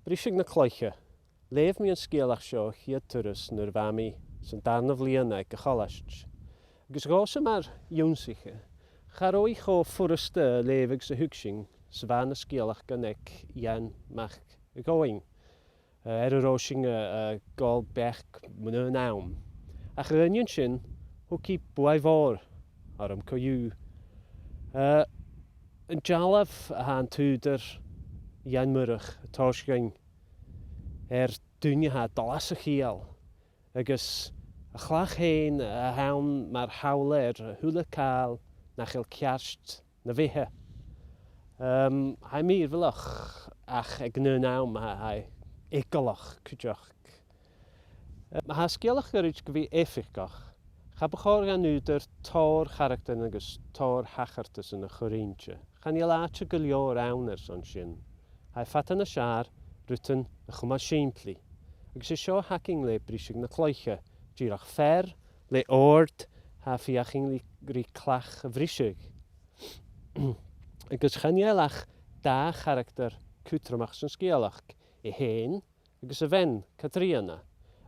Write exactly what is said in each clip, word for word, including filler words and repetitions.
Briseadh na Cloiche. Leugh mi an sgeulachd seo a' chiad turas nuair a bha mi san dàrna bliadhna aig a' cholaiste. Agus dhòmhsa mar ionnsachaidh, cha robh i cho furasta a leughadh 's a thuigsinn 's a bha na sgeulachdan aig Iain Mac a' Ghobhainn, eh, air an robh sinn, eh, eh, a' gabhail beachd mun aon àm. Ach a dh'aindeoin sin, thug i buaidh mhòr orm co-dhiù. Eh, an dealbh a tha an t-ùghdar Iain Moireach a' tòiseachadh air duine a tha a' dol às a chiall, agus a' chlach fhèin a th' ann mar shamhla air a h-uile càil nach eil ceart na bheatha. Ehm, tha e mìorbhaileach, ach aig an aon àm, tha, tha e eagalach cuideachd. Eh, ma tha sgeulachd goirid gu bhith èifeachdach, cha bu chòir dhan ùghdar tòrr charactaran agus tòrr thachartasan a chur innte. Chan eil àite gu leòr ann airson sin. Tha e fada nas fheàrr rudan a chumail sìmplidh. Agus 's e seo a th' againn le Briseadh na Cloiche, dìreach fear le òrd a tha a' feuchainn ri, ri clach a bhriseadh. Agus chan eil ach dà charactar cudromach san sgeulachd, e fhèin agus a bhean, Catrìona.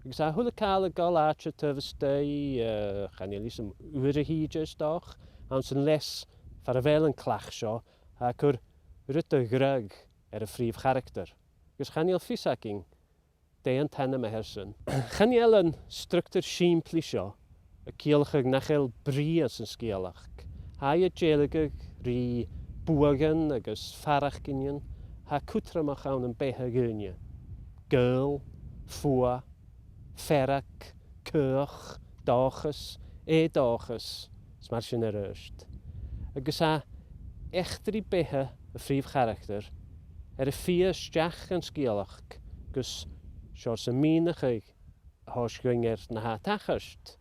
Agus tha a h-uile càil a' gabhail àite taobh a-staigh, eh, chan eil fhios agam, uair a thìde 's dòcha, anns an leas far a bheil an clach seo, tha e a' cur rud a dhruim air a' phrìomh charactar. Agus chan eil fios againn dè an t-ainm a th' airsan. Chan eil an structar sìmplidh seo a' ciallachadh nach eil brìgh san sgeulachd. Tha i a' dèiligeadh ri buadhan agus faireachdainnean a tha cudromach ann am beatha dhaoine. Gaol, fuath, fearg, caoch, dòchas, eu-dòchas, is mar sin air adhart. Agus tha eachdraidh beatha a' phrìomh charactair air a fighe a-steach dhan sgeulachd gus seòrsa mìneachadh a thòiseachadh air na tha a' tachairt.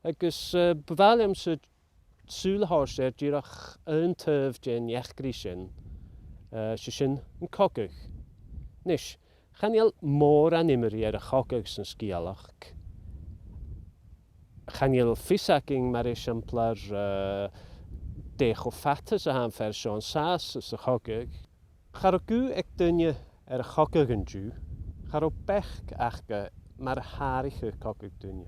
Agus, eh, bu mhath leamsa sùil a thoirt air dìreach aon taobh den eachdraidh sin, eh, 's e sin an cogadh. A-nis, chan eil mòran iomraidh air a' chogadh san sgeulachd. Chan eil fios againn, mar eisimpleir, eh, dè cho fada 's a tha am fear seo an sàs sa chogadh. Cha robh guth aig duine air a' chogadh an-diugh, cha robh beachd aca mar a thàraicheadh cogadh duine.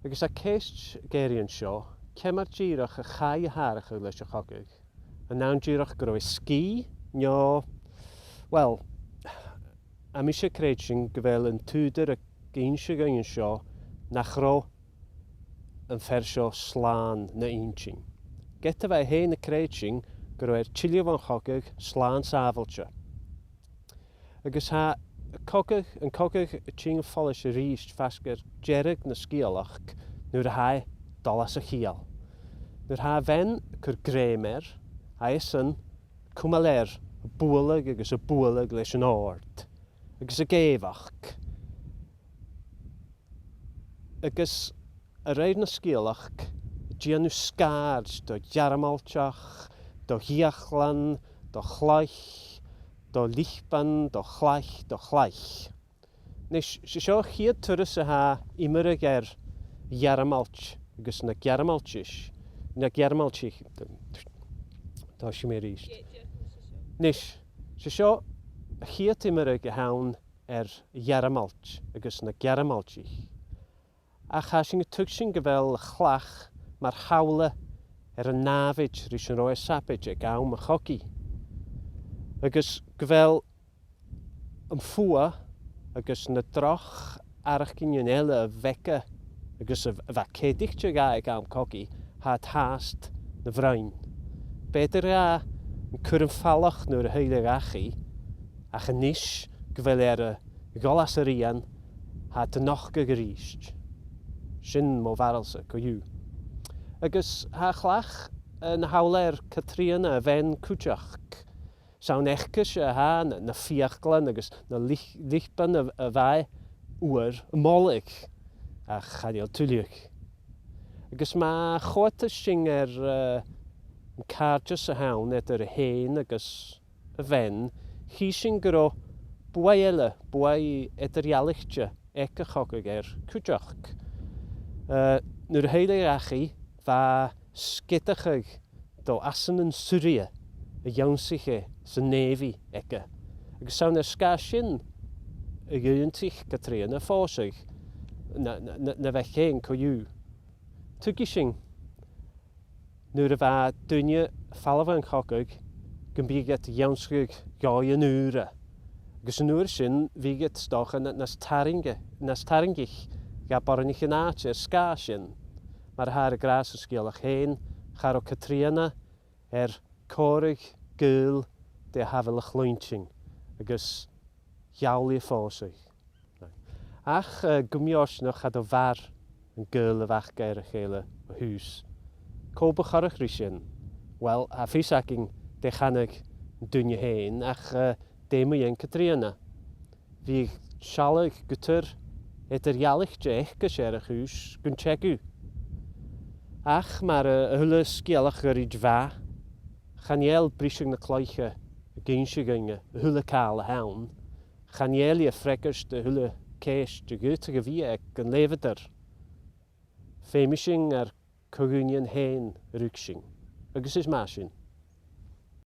Agus tha ceist ag èirigh an seo, ciamar dìreach a chaidh a thàraicheadh leis a' chogadh? An ann dìreach gun robh e sgìth, no, well, tha mise a' creidsinn gu bheil an t-ùghdar ag innse dhuinn an seo nach robh am fear seo slàn na inntinn. Ged a bha e fhèin a' creidsinn gun robh e air tilleadh bhon chogadh slàn sàbhailte. Agus tha cogadh, an cogadh a' tighinn am follais a-rithist faisg air deireadh na sgeulachd nuair a tha e a' dol às a chiall. Nuair a tha a bhean a' cur grèim air, tha esan a' cumail air a' bualadh agus a' bualadh leis an òrd agus ag èigheachd. Agus a rèir na sgeulachd, a' dèanamh sgàird do Ghearmailteach, do dh'fhiaclan, do chloich, do lipean, do chlaich, do chlaich. A-nis, 's e seo a' chiad turas a tha iomradh air Ghearmailt agus na Gearmailtis, na Gearmailtich, tòisich mi a-rithist. A-nis, 's e seo a' chiad iomradh a th' ann air Ghearmailt agus na Gearmailtich. Ach tha sinn a' tuigsinn gu bheil a' chlach mar shamhla air an nàmhaid ris an robh e sabaid aig àm a' chogaidh. Agus gu bheil am fuath agus na droch fhaireachdainnean eile a bh' aige agus a, a bha ceadaichte dha aig àm cogaidh, tha iad fhathast na bhroinn. B' fheudar dha an cur am falach nuair a thill e dhachaigh, ach a-nis gu bheil e air a dhol às a rian, tha iad a' nochdadh a-rithist. Sin mo bharail-sa co-dhiù. Agus tha a' chlach, eh, na shamhla air Catrìona a bhean cuideachd. 'S ann aice-se a tha na, na fiaclan agus na lich-, lipean a, a bha e uair a' moladh, ach chan eil tuilleadh. Agus ma choimheadas sinn air, eh, an càirdeas a th' ann eadar i fhèin agus a bhean, chì sinn gun robh buaidh eile, buaidh eadar-dhealaichte aig a' chogadh air cuideachd. Eh, nuair a thill e dhachaigh, bha sgeadachadh do asanan Suiria a dh'ionnsaich e san Navy aige. Agus 's ann air sgàth sin a dh'aontaich Catrìona pòsadh na, na, na, na bheachd fhèin co-dhiù. Tuigidh sinn, nuair a bha daoine a' falbh dhan chogadh, gum biodh iad ag ionnsachadh dhòighean ùra. Agus an uair sin, bhiodh iad 's dòcha na, nas tarrainge, nas tarraingich dha boireannaich an àite air sgàth sin. Mar a thathar ag ràdh san sgeulachd fhèin, cha robh Catrìona air còmhradh gaoil de shaibhal a chluinntinn agus gheall i a phòsadh. Ach, eh, gu mì-fhortanach cha do mhair an gaol a bh' aca air a chèile o thùs. Cò bu choireach ri sin? Uill, tha fios againn dè chanadh an duine fhèin, ach, eh, dè mu dheidhinn Catrìona? Bhiodh sealladh gu tur eadar-dhealaichte aice-se air a' chùis gun teagamh. Ach mar a, a h-uile sgeulachd ghoirid mhath, chan eil briseadh na cloiche ag innse dhuinne a h-uile càil a th' ann, chan eil i a' freagairt a h-uile ceist a dh'fhaodadh a bhith aig an leughadair. Feumaidh sinn ar co-dhùnaidhean fhèin a ruigsinn, agus is math sin.